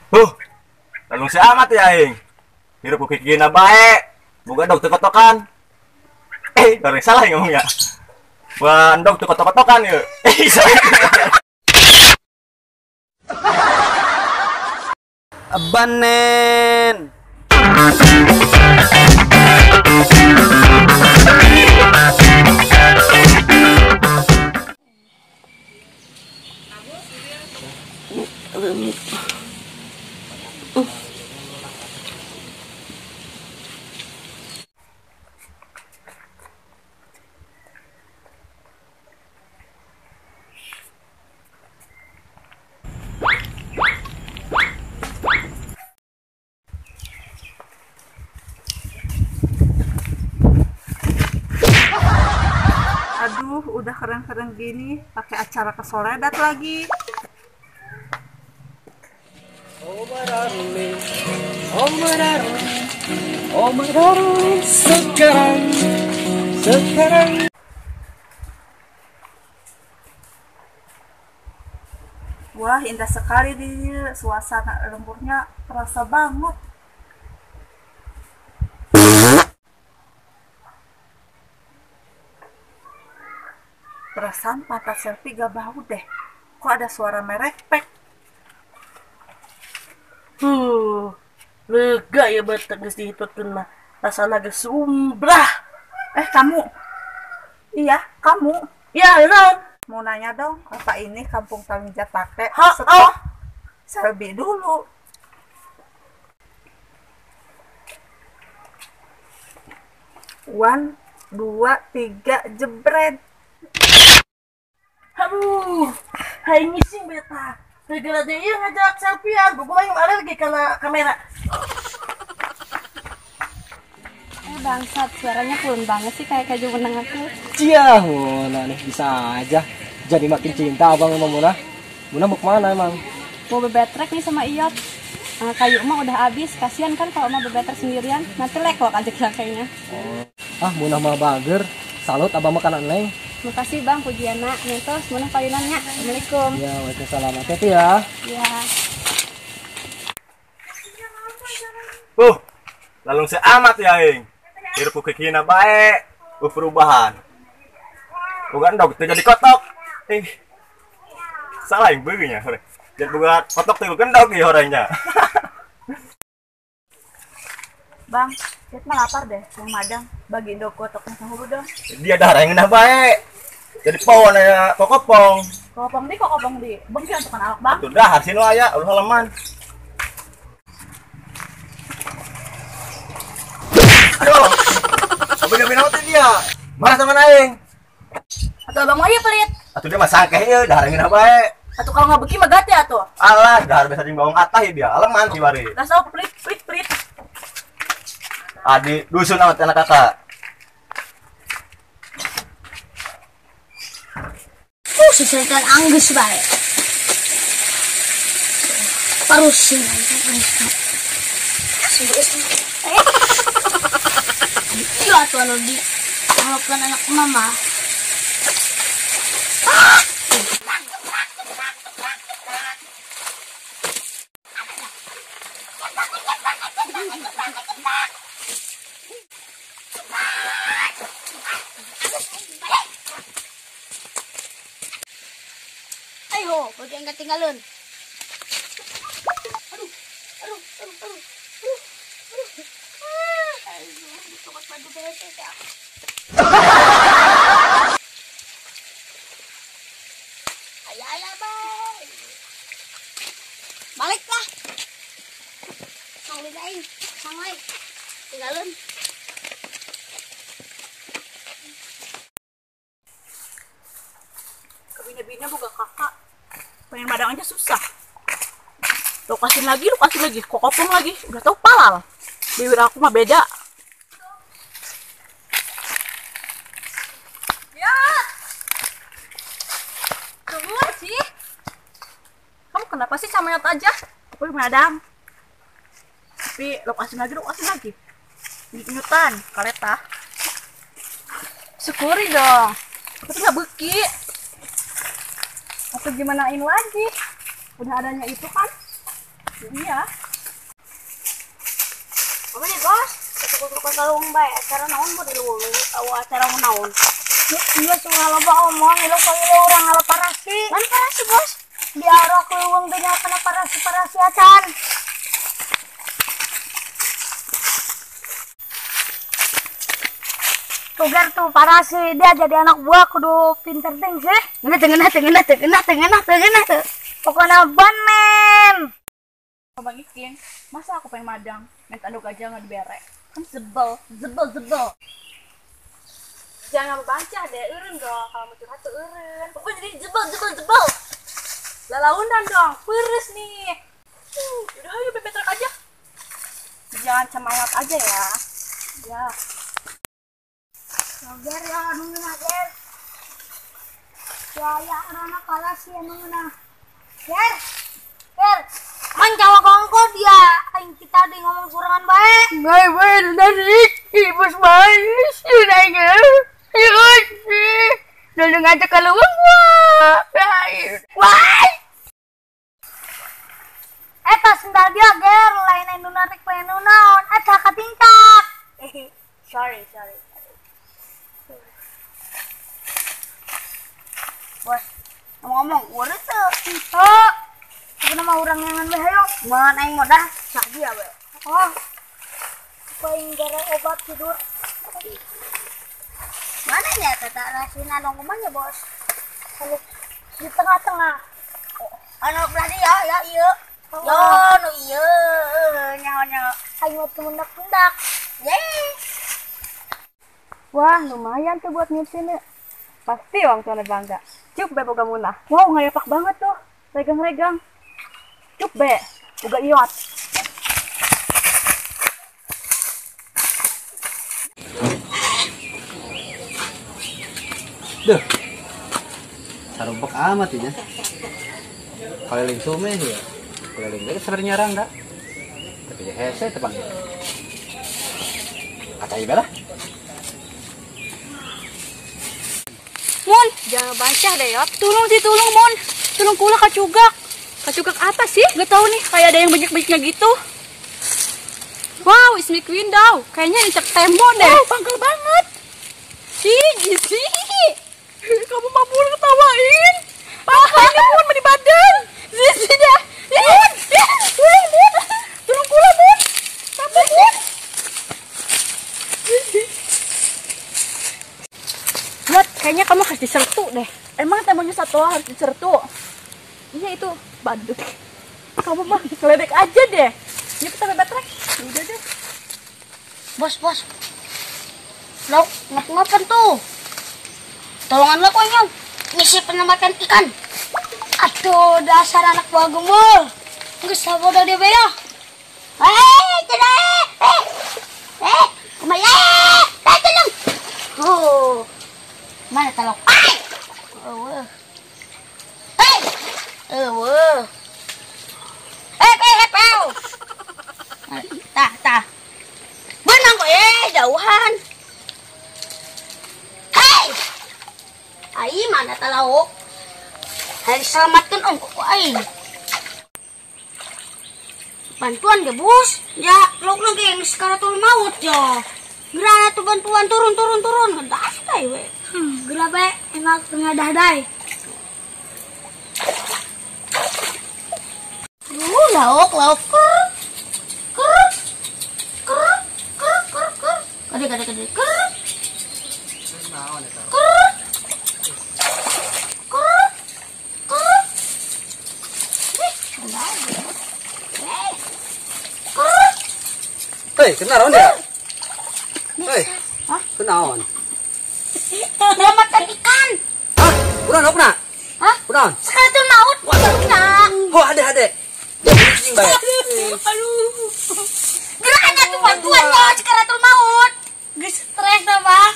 Lalu si amat ya aing. Hirup ku kikina bae. Boga dog teu kotokan. Goreng salah yang ngomongnya. Wah, endog teu kotok-kotokan ya. Abanen. Aduh, udah keren-keren gini, pakai acara ke Soledad lagi. Oh my darling, oh my darling, oh my darling, sekarang, sekarang. Wah, indah sekali di suasana lemburnya, terasa banget. Perasaan pantat selfie gak bau deh. Kok ada suara merepek? Lega ya batak geus dihitutkeun mah. Rasana geus sumbrah. Kamu. Iya, kamu. Ya, naon? Mau nanya dong, apa ini Kampung Tawing Jatake? Stop. Selfie dulu. One, dua, tiga, jebret. Aduh, hai ngising beta. Gara-gara dia ngajak selfie-an, gue yang alergi karena kamera. Bangsat, suaranya kulon banget sih kayak keju menang aku. Cia, Mona nih bisa aja. Jadi makin cinta abang sama Mona. Mona mau kemana emang? Mau bebetrek nih sama Iyot. Kayu mah udah habis, kasihan kan kalau mau bebetrek sendirian. Nanti lekok aja kayaknya. Oh. Ah, Mona mah bager. Salut abang makan neng. Makasih bang pujiana, nyentos mana payunannya. Assalamualaikum. Ya, waalaikumsalam. Hati-hati ya. Ya. Lalu si amat ya aing. Hirup ku kikina bae, perubahan. Bukan dog teu jadi kotok. Salah yang beunya hore. Jadi bukan kotok teu gendog ieu horengnya. Bang, Jet mah lapar deh, yang madang. Bagi dog kotoknya sahuru dong. Dia darah yang ngenah bae. Jadi pon aya kokopong. Kokopong di, kokopong di. Bengki untuk alak, Bang. Atuh dahar sinu aya, ulah halaman. Aduh. Bina-bina teh dia. Marah sama aing. Atuh abang mah ieu pelit. Atuh dia mah sangkeh ieu dahar ngeunah bae. Atuh kalau nggak beki mah gate atuh. Alah, dahar biasa jeung bawang atah ieu dia. Aleman ti bari. Lah sok pelit, pelit, pelit. Adi dusun amat anak kakak. Sesuaikan anggus bae. Parusing iya atuh anu di halokan anak mama. Ayo, bagi yang ketinggalan. Aduh, aduh, aduh, aduh, aduh, aduh. Aduh, tukot padu beres ya. Ayah, ayah, bye. Balik lah. Sang aing, sang wae. Tinggalin. Kebina-bina boga kakak. Pengen madang aja susah. Lo kasih lagi, kokopong lagi. Udah tau palal. Bibir aku mah beda. Ya. Keluar sih. Kamu kenapa sih sama Yot aja? Aku madang. Tapi lo kasih lagi, Nyutan, kaleta. Syukuri dong. Aku tuh nggak beki. Aku gimanain lagi? Udah adanya itu kan. Iya. Apa nih bos? Tukar-tukar kalung bae acara naon bu di luwung acara naon? Iya semua loba omong lo kalau orang ngala parasi. Kan parasi bos? Di arah leuweung teh kana parasi-parasi acan. Tugar tuh parasi dia jadi anak buah kudu pinter ting sih. Ngeunah teu ngeunah teu. Pokoknya ban men. Bang Ikin, masa aku pengen madang, main tanduk aja nggak diberek. Kan zebel. Jangan baca deh, eureun dong. Kalau mau curhat tuh eureun. Pokoknya jadi jebel. Lalaunan dong, peres nih. Udah ayo bebetrek aja. Jangan semangat aja ya. Ya. Ger ya anu ngeunah ger. Ya ya anak kalah sih anu ngeunah. Ger. Ger. Man jawa gongko dia aing kita di ngomong kurangan bae. Bae bae dari ibus bae sudah ge. Dulu ngajak ke luwung wah. Wah. Eta sendal dia ger lain anu narik lain anu naon eta katingkak. Sorry. Bos, ngomong urut tuh. Oh. Nama orang yang ngambil hayo. Mana aing modah sak dia we. Oh. Paling gara obat tidur. Mana ya tata rasina dong kumanya bos? Di tengah-tengah. Anu belah dia ya ieu. Yo nu ieu nyaho-nyaho. Aing mah tumendak-mendak. Yeay. Wah, lumayan tuh buat nyusun. Pasti orang tuanya bangga. Cuk be boga munah. Wow, ngayapak banget tuh. Regang-regang. Cuk be, boga iot. Duh. Sarumpek amat ya. Keliling sungai ya. Keliling itu sebenarnya nyarang dah. Tapi ya hese tepang. Kata ibalah. Mun, jangan baca deh ya. Tolong sih, tolong Mun. Tolong kula kacugak. Kacugak apa sih? Gak tahu nih, kayak ada yang banyak-banyaknya gitu. Wow, it's me window. Kayaknya injak tembok deh. Wow, pangkal banget. Ih, sih. Kamu mah Mun ketawain. Pangkal ini Mun di badan. Sih deh. Mun, tolong Mun. Tolong kula Mun. Sampai Mun. Lot, kayaknya kamu harus disertu deh. Emang temboknya satu harus disertu? Iya itu badut. Kamu mah ngeledek aja deh. Yuk kita bebetrek. Udah deh. Bos. Lo ngap-ngapan tuh. Tolongan lo konyol. Misi penyelamatan ikan. Aduh, dasar anak buah gembul. Geus sabodo dia ya. Tidak. Kembali. Tolong. Oh. Mana tolong? Oh. Tah. Benang kok jauhan. Hei. Ai mana talaok? Harus selamatkan ongkok kok aing. Bantuan ge bos. Ya, laukna ge geus karatul maut ya. Gerah tuh bantuan turun. Ngedas teh we. Gerah bae enak tengah dahdai. Lauk ker ker ker ker ker ker kade ker ker ker ker ker. Hei, kenaon ya? Hei, hah? Kenaon? Menyelamatkan ikan. Hah? Kunaon laukna? Hah? Kunaon? Sekaratul maut. Laukna. Oh, ade. Aduh. Geraknya tuh bantuan lo sekaratul maut. Geus stres dah, Bang.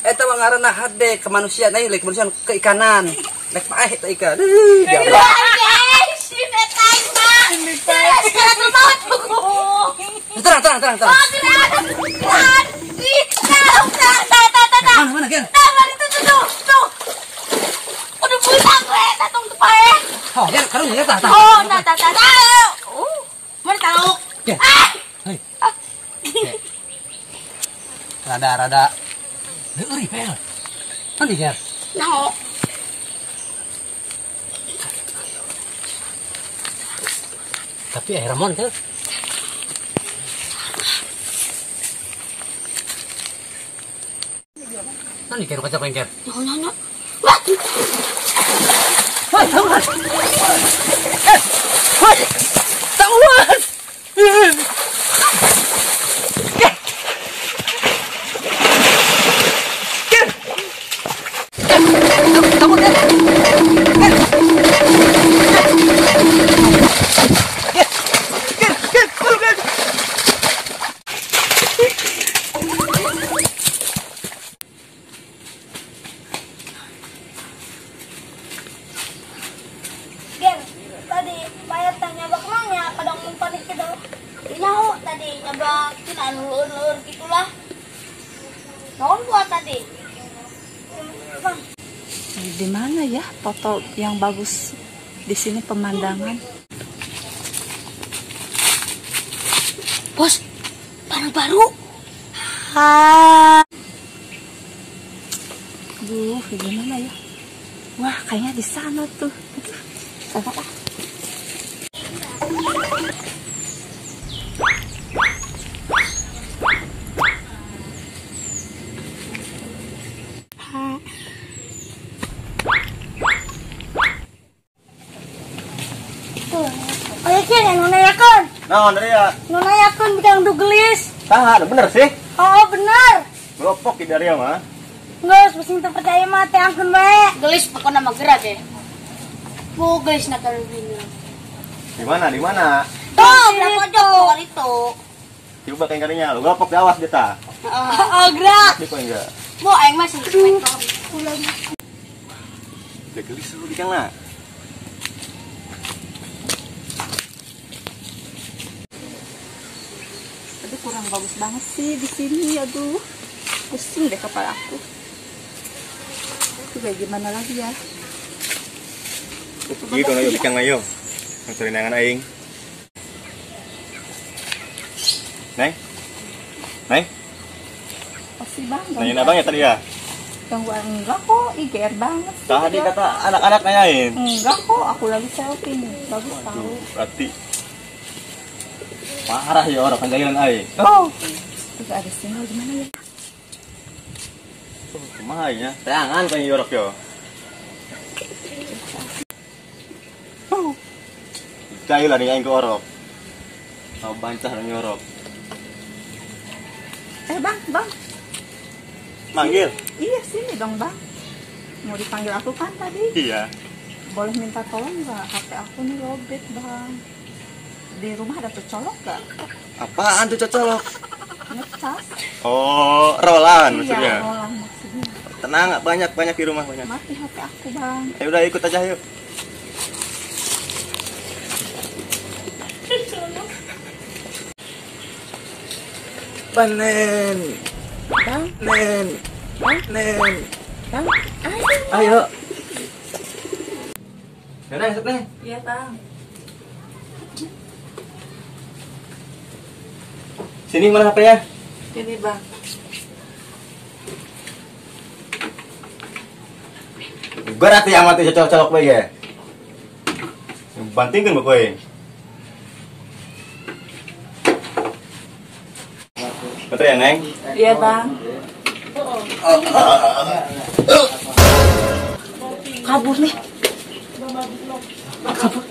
Eta mah ngaranna hade kemanusiaan, lain kemanusiaan keikanan. Rek paeh eta ikan. Sekaratul maut. Tenang. Oh, gerak. Ih, tah. Mana, Gen? Tah, itu tuh. Udah buta gue, tatong tuh paeh. Oh, Gen, karung ya tah. Oh, nah, tah. Rada-rada deuri pel. Nanti ger. Nyaho. Tapi Ramon kan. Nanti ger kaca pengker. Nyaho nyaho. Wah, tawas. Wah, tawas. Di mana ya foto yang bagus di sini pemandangan? Bos, barang baru. Duh, gimana ya? Wah, kayaknya di sana tuh. Aduh, apa? Nah, Andrea. Nona yakun bidang dugelis. Tah, bener sih? Oh, bener. Gelopok di Daria mah. Nggak, pusing terpercaya mah teh angkun bae. Gelis pokoknya mah gerak ya. Bu gelis nak kalau gini. Di mana? Di mana? Tuh, belah pojok itu. Coba kayak karinya, lu gelopok awas dia ta. Oh, gerak. Di enggak? Bu, aing mah sih. Udah gelis lu dikang lah. Kurang bagus banget sih di sini, aduh, pusing deh kepala aku. Itu kayak gimana lagi ya? Iya, kalau yuk bikin ayo, mencari nangan aing. Neng, neng. Pasti bang. Nanyain abang ya tadi ya? Gangguan enggak kok, IGR banget. Sih, tadi kata anak-anak nanyain. Enggak kok, aku lagi selfie nih, bagus tahu. Berarti parah ya orang panggilan aing. Oh, itu ada sinyal gimana ya? Kumaha ya? Tangan kan yorok yo. Oh. Cai lah nih aing ke orok. Mau bancah nang yorok. Bang, bang. Manggil? Iya, sini dong, Bang. Mau dipanggil aku kan tadi? Iya. Boleh minta tolong nggak? HP aku nih lobet, Bang. Di rumah ada colok gak? Apaan tuh colok? Ngecas. Oh, rolan maksudnya. Iya, rolan maksudnya. Tenang, banyak di rumah banyak. Mati HP aku, Bang. Ya udah ikut aja yuk. Panen. Bang. Nen. Bang. Nen. Bang. Ayo. Ayo. Yaudah, masuk deh. Iya, Bang. Sini mana HP-nya? Sini, Bang. Berarti amat itu colok-colok bae ya. Bantingkeun bae. Betul ya, Neng? Iya, Bang. Kabur nih. Kabur.